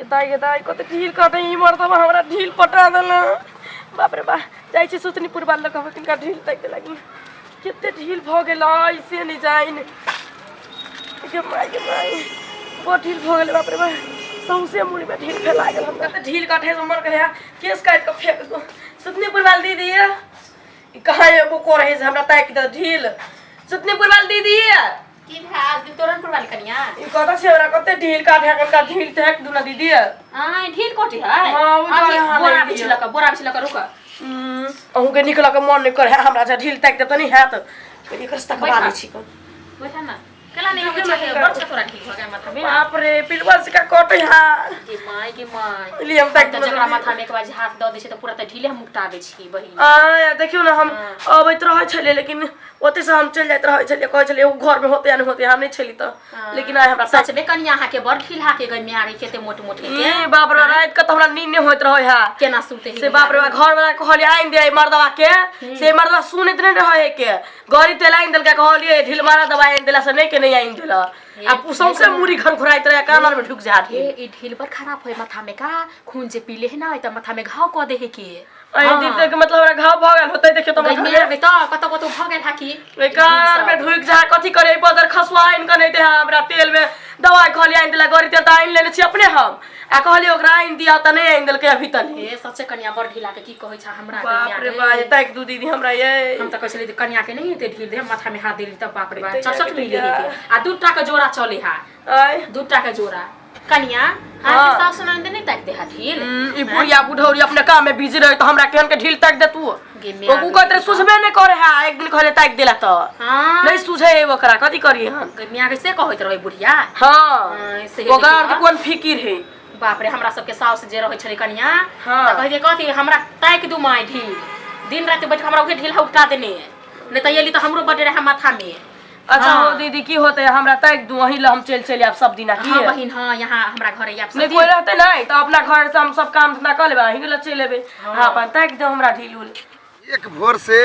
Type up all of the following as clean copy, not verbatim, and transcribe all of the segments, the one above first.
दाइ गे दाइ, कते ढील कटे ई मर्दबा, हमरा ढील पटा देला। बाप रे बा, जाइ छी सुतनीपुर वाला लग, कहबै तिनका ढील ताकि देलक। कते ढील भऽ गेलै से नहि जानि। गे माय गे माय, बड़ ढील भऽ गेलै। बाप रे बा, सौंसे मुड़ीमे ढील फैला गेल हमरा। कते ढील कटे से मन करे केस काटि कऽ फेंक दो। सुतनीपुर वाली दीदी, ई कहाँ एगो करे से हमरा ताकि दे ढील। सुतनीपुर वाली दीदी। की भेल दिल तोरणपुर वाली कनिया? ई कतऽ छै? हमरा कते ढील काटे, कनका ढील ताकि दू ना दीदी। आय, ढील कोटी है? हाँ, ओ अभी दुआरे अहाँ बोरा नहि बिछ दिअ। लक, बोरा बिछ लक, रुक। अहूँके निकलऽ के मन नहि करे हमरा, जे ढील ताकि देब तऽ नहि हैत? कनि एकर से तकबा दै छी कन। बैठा ना, केला नहीं होवे छै? बड़ छै तोरा ढील भऽ गेल माथा में। बाप रे, पिलुआ से कटे हा। गे माय गे माय। लिए हम ताकि तऽ जकरा माथा में एक बार हाथ दऽ दै छै तऽ पूरा तऽ ढीले हम उकटाबै छी बहिन। आ देखियौ ने, हम अबैत रहै छलियै, लेकिन ओतयसँ हम चलि जाइत रहै छलियै। कहै छलियै ओ घरमे होतै या नहि होतै, हम नहि छली तऽ, लेकिन आइ हमरा सच में कनिया अहाँके बड़ ढील हाके गई म्यारे, केते मोट मोट के। ई बाप रे, राति के तऽ हमरा नींद नहि होइत रहै है। केना सुते से बाप रे, घर वाला कहलियै आनि दे मर्दवा के, से मर्दवा सुनैत नहि रहै के। गरी तेल आनि देलकै, कहलियै ढील मारा दवाइ आनि देला से नहि के नहि आनि देला। आ सौंसे मुड़ी घरघुराइत रहै, कान आरमे ढुकि जा। हे, ई ढील बड़ खराब होय माथा में का, खून जे पीले है ना त माथा में घाव क दे है के। अरे दीदी के मतलब हमरा घाव भऽ गेल होतै, देखियौ तऽ गई माथा में आबे त कतौ कतौ भऽ गेल हा की। में कान में ढुकि जा। कथी करे, बदर खसुआ आनि कऽ नहि दे हमरा। तेल में दवाइ कहलियै आनि देला, गरी तेल तऽ आनि लेने छी अपने हम, आ कहलियै ओकरा आनि दिअ तऽ नहि आनि देलकै अभी तक। हे सच्चे कनिया, बड़ ढीला के की कहै छ हमरा। बाप रे बा, ताकि दू दीदी हमरा ये। हम तऽ कहै छलियै जे कनिया के नहीं एते ढील दे, माथा में हाथ देली तऽ बाप रे बाप एते चट चट एते मिले के आ दूटा के जोड़ा चले हा। आय। दूटा के जोड़ा कनिया अहाँके सास ननद नहीं ताकि दे हा ढील? ई बुढ़िया बुढ़ौरी अपने काम में बिजी रहे तऽ हमरा केहन के ढील ताकि दे तू। गे माय। ओ कहते रहे, सुझबे नहीं करे है। एक दिन कहले ताकि देला तऽ हाँ। नहीं सुझे है ओकरा, कथी करी हम? गे माय के, से कहैत रहे बुढ़िया? हाँ। हाँ, से ओकरा देखियौ। आर के कोन फिकिर है? बाप रे, हमरा सबके साउस जे रहै छलै कनिया, हाँ। तऽ कहै जे कथी हमरा ताकि दू माय ढील, दिन राति बैठ कऽ हमरा उहे ढील उठा देने, नहीं तऽ एली तऽ हमरो बड्ड रहे माथा में। अच्छा। हाँ। हो दीदी, की होते, हमरा ताकि दू, वहीं ला हम चलि चलि आब सब दिना की। हाँ बहिन, हाँ, यहाँ हमरा घरे आब सब नहीं दिन। कोई रहते नहीं तो अपना घर से हम सब काम धंधा कर लेबै, अहीं ला चलि एबै। हाँ, अपन ताकि दो हमरा ढील उल। एक भोर से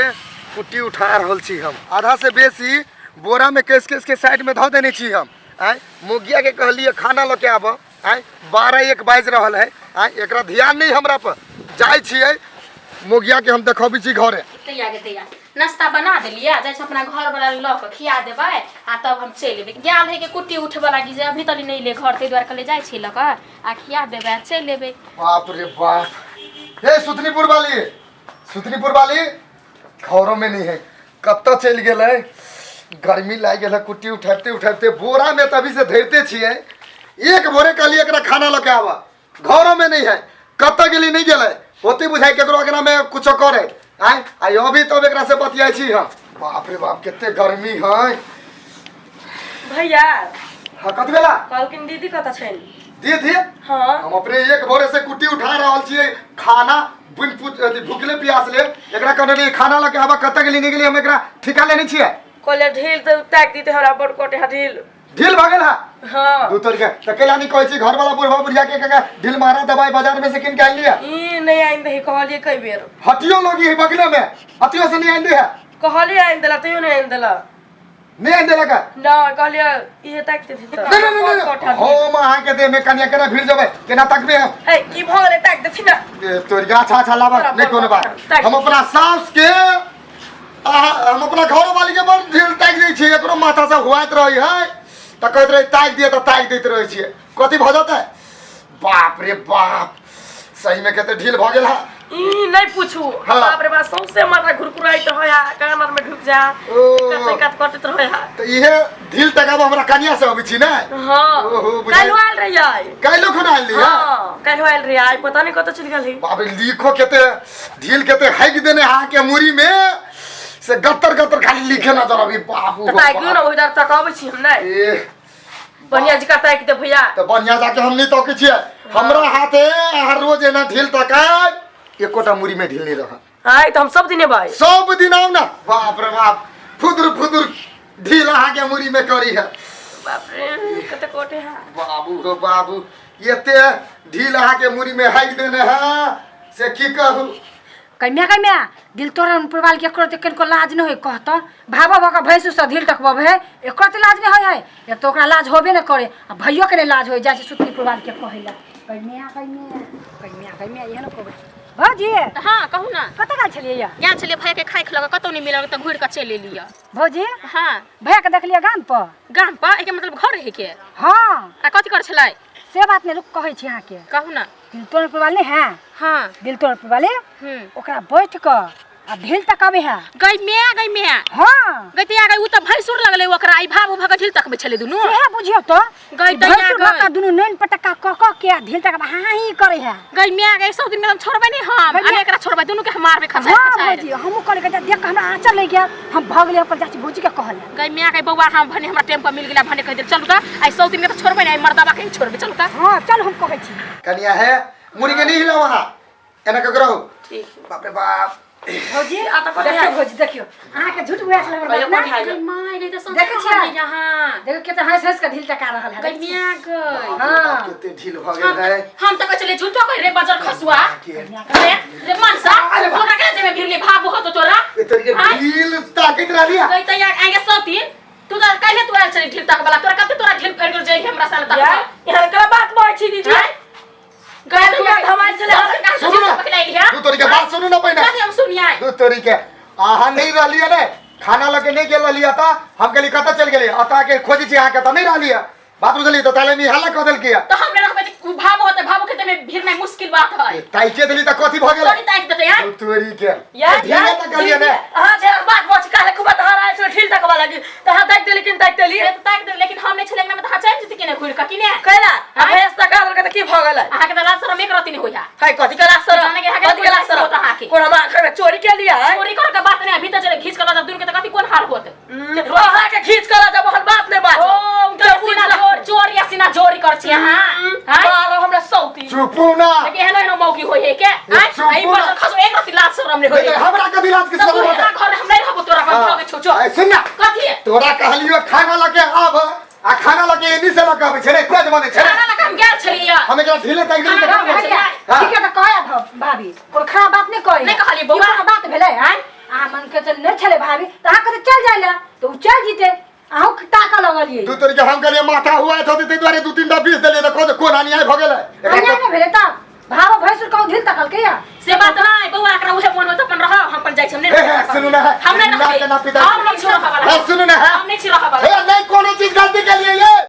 कुट्टी उठा रहल छी हम, आधा से बेसी बोरा में केस केस के साइड में धऽ देने छी हम। आँय, मोगिया के कहलिए खाना लऽ के आबऽ। आँय, 12-1 बाजि रहल है। आँय, एकरा ध्यान नहीं हमरा पर। जाइ छियै मोगिया के हम देखबै छी घरे। तैयार के तैयार नाश्ता बना देलियै, जाइ छै अपना घर वाला लऽ कऽ खिया देबै आ तब हम चलि एबै। गेल है के कुट्टी उठबऽ लागी जे अभी तनी नहि एलै घर, ताहि दुआरे कहलियै जाइ छी लऽ कऽ आ खिया देबै आ चलि एबै। बाप रे बाप, हे सुतनीपुर वाली, सुतनीपुर वाली घरों में नहीं है, कतऽ चलि गेलै? गर्मी लागि गेल है कुट्टी उठाबिते उठाबिते, बोरा में तभी से धरिते छियै। एक भोरे कहलियै एकरा खाना लऽ के आबऽ, घरों में नहीं है, कतऽ गेली? नहीं गेलै होते बुझाइ केकरो अंगना में कुछो करे। आँय, आ अभी तब एकरा से बतियाइ छी हम। बाप रे बाप, कते गर्मी है। भैया। हाँ, कथी भेला? कहलखिन दीदी कतऽ छनि? दीदी? हाँ। हम अपने एक भोरे से कुट्टी उठा रहल छियै, खाना बिन पूछ अथी भूखले प्यासले एकरा कहने रहियै खाना लऽ के आबऽ, कतऽ गेली नहि गेली, हम एकरा ठिका लेने छियै। कहलियै ढील तऽ ताकि दीते हमरा, बड़ कटे हा ढील। ढील भऽ गेल है? हाँ। दू तोड़ के तऽ कैला नहीं कहै छी घर वाला बुढ़वा बुढ़िया के के ढील मारा दवाई बाजार में से किन के आनि लिअ। ई नहीं आनि दही, कहलियै कई बेर। हटियो लोगी है बगले में, हटियो से नहीं आनि दे है। कहलियै आनि देला, तैयो नहीं आनि देला। नहीं आनि देलक है? नहि, कहलियै इहे ताकि देथिन तऽ। नहीं नहीं नहीं नहीं, हम अहाँके देह में कनिया केना भिड़ जेबै, केना तकबै हम? हे, की भऽ गेलै? ताकि देथिन ने। ए, तोर अच्छा अच्छा लाबऽ नहीं कोनो बात। हम अपना सास के हम अपना घरो वाली के बड़ ढील ताकि दै छियै, एकरो माथा सब हुआइत रहै है तऽ कहैत रहै ताकि दिअ, तऽ ताकि दैत रहै छियै। कथी भऽ जेतै? बाप रे बाप, सही में कते ढील भऽ गेल है। ई नहीं पूछू। हाँ। बाप रे बाप, सौंसे माथा घुरघुराइत रहै है, कान आर में ढुक जा। ओ। कसे कात कटैत रहै है। तऽ इहे ढील तकाब हमरा कनिया से अबै छी ने? हाँ। ओहो, बुझाइ- काल्हि आयल रहियै। काल्हिो खुना आयल रहियै? हाँ, काल्हि आयल रहियै, आइ पता नहीं कतऽ चलि गेल। बाप रे, लिखो कते ढील कते हाकि देने अहाँ के मुड़ी में से गत्तर गत्तर खाली लिखे नजर अभी बाबू। तऽ ताकियो ने, ओहि दर तक अबै छी हम नहि। ए। बढ़िया जकाँ ताकि दे भैया। तऽ बढ़िया जाके हम नहि तकै छियै, हमरा हाथे अहाँ रोज एना ढील तकाय एकोटा मुड़ी में ढील नहीं रहत। आइ तऽ हम सब दिन एबै। सब दिन आउ ने। बाप रे बाप, फुदुर फुदुर ढील अहाँ के मुड़ी में करी है। बाप रे, कते कोटे है। बाबू हो बाबू, एते ढील अहाँ के मुड़ी में हाकि देने है से की कहू। कन्या कन्या दिल तोड़न प्रबाल के एकरो ते कनिको लाज नहि होय कहत, भाबो भऽ कऽ भैंसु से ढील तकबब है, एकरो ते लाज नहि होय है? एक तऽ ओकरा लाज होबे नहि करे आ भैयो के नहि लाज होय। जाइ छै सुतनी प्रबाल के कहै लए। कन्या कन्या कन्या कन्या एहन कहबै भौजी। हाँ, कहू ना। कतऽ गेल छलियै या? गेल छलियै भैया के खाइ खिलक, कतौ नहि मिलल तऽ घुरि कऽ चलि एलियै। भौजी। हाँ। भैया के देखलियै गाम पर। गाम पर? एहिके मतलब घर रहै के? हाँ। आ कथी करै छलै? से बात नहि, रुक, कहै छी अहाँके। कहू ना। दिल तोड़पुर वाले है। हाँ। दिल तोड़पुर वाले। ओकरा बैठ कऽ आ ढील तक अबै है। गई मैं, गई मैं। हाँ। गई तैया गई, उ त भैंसुर लगलै ओकरा, ई भाव भग ढील तक में छलै दुनू। सेहे बुझियौ तो। गई तैया भैंसुर गई। लऽ कऽ दुनू नैन पटक्का कऽ कऽ के आ ढील तक हाँ हाँ ही करै है। गई मैं गई, सब दिन में हम छोड़बै नहीं हम। गई अने एकरा छोड़बै, दुनू के हम मारबै खसाइ हाँ खसाइ। भौजी, हमहूँ कहलियै कि देख कऽ हमरा आँचल लागि गेल, हम भऽ गेलियै, हम कहलियै चाची भौजी के कहल। गई मैं गई बौआ, हम भने हमरा टाइम पर मिल गेला, भने कहि देल चलू त आई 100 दिन में त छोड़बै नहीं, मर्दाबा के ही छोड़बै, चलू त। हाँ चल, हम कहै छी। कनिया है, मुड़ी के नहीं हिलाओ अहाँ, एना कऽ रहू। ठीक। बाप रे बाप। भौजी आ तऽ कथी देखियौ है? भौजी, देखियौ, अहाँके झूठ बुझाइ छलै हमर कहियो बात कोन ना? है? गई माय गई त सोचे देखै छियै? यहाँ देखियौ कते हँसि हँसि कऽ ढील टका रहल है। गई मैं गई। हाँ। कते ढील भऽ गेल है। हम त कहै छलियै झूठो कहि रे बजर खसुआ। के रे रे मनसा, अरे बाप। तोरा के देमे भिरले भाव हो तो तोरा। ए तोरी के आँय? ढील ताकैत रहलियै। गई त यार आगे 100 दिन तू त काल्हे तू आयल छली ढील तक वाला, तोरा कते तोरा ढील फेर गेल जे हमरा साल तक। यार, यहाँ कला बात बहै छी दीदी। आँय? गई तू हमारे छलै। सुनू ना। दू तोरी के बात सुनू ना पहिने। कथी हम सुनियै? दू तोरी के अहाँ नहीं रहलियै ने, खाना लऽ के नहीं गेल रहलियै तऽ हम कहलियै कतऽ चलि गेलियै, अतऽ के खोजै छी अहाँके तऽ नहीं रहलियै, बात बुझलियै? तऽ ताले में हल्ला कऽ देलकै। तऽ हम नहि रहबै तऽ उ भावो होतै, भावो खेतै में भिड़नाइ मुश्किल बात है। ताइके देली तऽ कथी भऽ गेलै? तोरी ताकि देतै हैं? दू तोरी के यार, ढीले तऽ कहलियै ने। अहाँ जे बात बच काहे खूब तहार आयल छलै ढील तकवा लागी, तहाँ ताकि देली कि ताकि देली? से तऽ ताकि देबै, लेकिन हम नहि छलियै अंगना में तऽ अहाँ चलि जैती केने घुरि कऽ कि ने? कैला आ आँय? भैंस तका देलकै तऽ की भऽ गेलै? अहाँके तऽ लाज शरम एक रत्ती नहि होइया। है कथी के लाज शरम? जाने के अहाँके कथी के लाज शरम? होत अहाँके। कोन हम आखिर में चोरी केलियै? चोरी करऽ के बात नहि, भीतर चले घीच कऽ लऽ जाब दुनू के तऽ कथी कोन हाल होत? अहाँके घीच कऽ लऽ जाब, ओहन बात नहि बाजब। ओ जे बुझि सीना लऽ। जोर चोर या सीना जोरी कर छी अहाँ? आँय? मारब हमरा सौती। चुपू ना। लेकिन एहनो एहनो मौकी होइ है के? आँय? चुप आ ई ना। बजर खसो एक रत्ती लाज शरम नहि होइ है। हमरा कभी लाज के तऽ तू शरम होतै? हमरा घर हम नहि रहबो, तोरा घर भऽ गेल छौ चो। ऐ, सुन ना। कथी? तोरा कहलियो खाना लऽ के आब, आ खाना लऽ के एनी से लऽ के आबै छै रे, कोज बनै छै रे। खाना लऽ कऽ हम गेल छलियै। हम एकरा ढीले ताकि देली तऽ खाना की लऽ भेलै? भैया, हाँ। ठीक है तऽ कहै भाभी, कोनो खराब बात नहि कहै। नहि कहलियै बौआ। ई कोनो बात भेलै आँय? अहाँ मन के चल नहि छलै भाभी तऽ अहाँ कहते चल जाइ लए तऽ ओ चलि जेतै, अहूँ ताकऽ लगलियै। दू तरीके हम कहलियै माथा हुआ था, ताहि दुआरे दू तीन टा बीस देलियै तऽ कोन कोन अन्याय भऽ गेलै? अन्याय नहि भेलै तऽ भाव भैंसुर कहूँ ढील तकलकै या? से बात नहि बौआ, एकरा उहे मन होत अपन रह, हम अपन जाइ छी, हम नहि हे, रहब। हे, सुनू ना, हे। हम नहि ना रहबै। के ना पिता। हम नहि छी रहऽ वाला। हे, सुनू ना, हे। हम नहि छी रहऽ वाला। हे, नहीं कोनो चीज गलती के लिए ये।